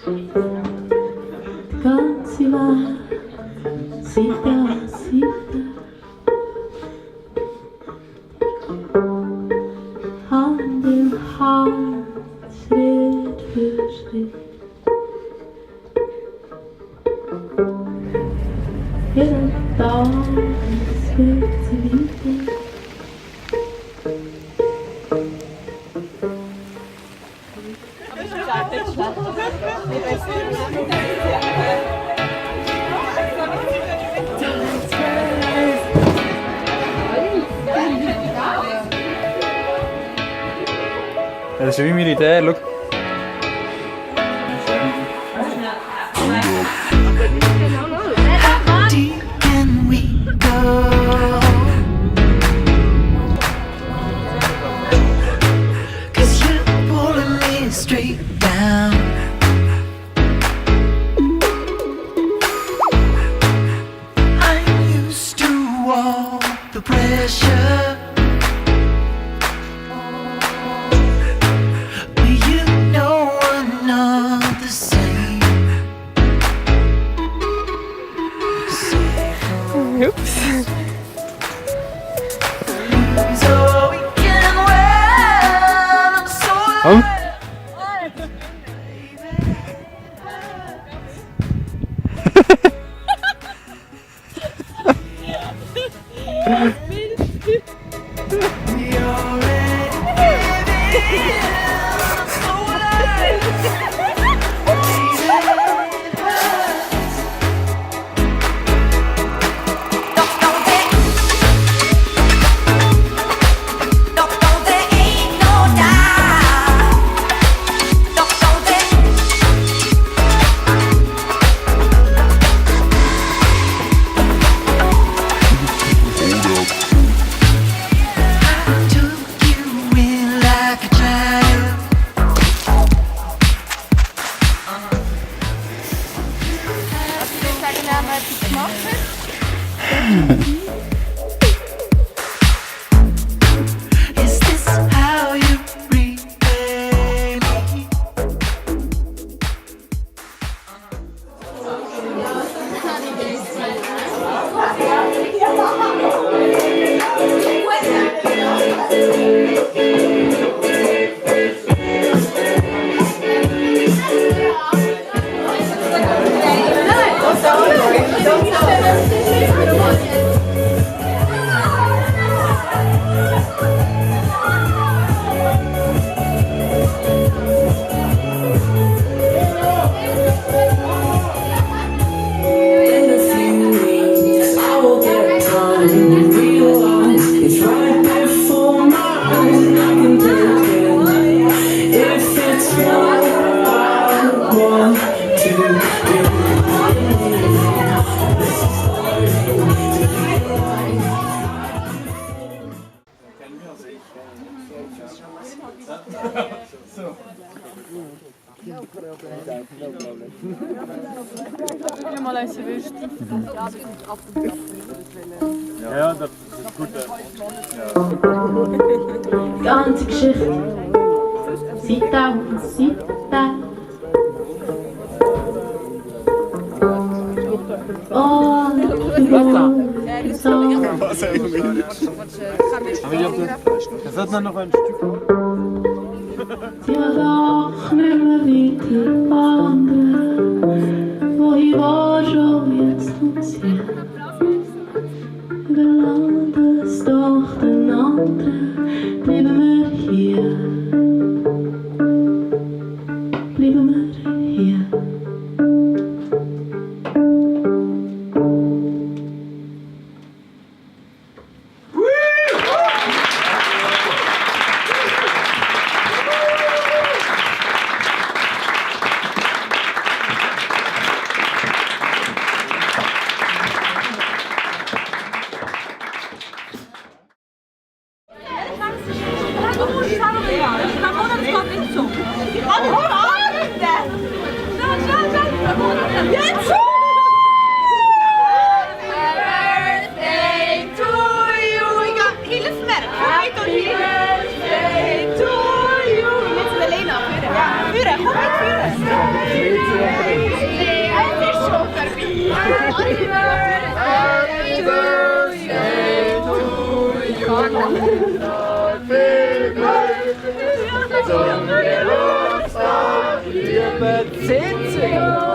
Die ganze Welt, Seite an Seite. Hand in Hand, Schritt für Schritt. Jeden Tag, es wird sie weiter. Das ist wie Militär, schau. Deep can we go? 'Cause you're pulling me straight down. I'm used to all the pressure. But you know I'm not the same. Ups. So we can win. I'm so Komm. Is this how you repay me? In a few weeks, I will get time and realize it's right before my eyes. I can take it if it's what I want to do. Mal als sie willst. Ja, das ist gut. Die ganze Geschichte, Seite an Seite. Oh, Das hat dann noch ein Stück. sie war doch nicht mehr weiter wandern, wo ich war schon jetzt und sie. Überladen es doch den anderen, bleiben wir hier. Bleiben wir hier. Sinnssykt!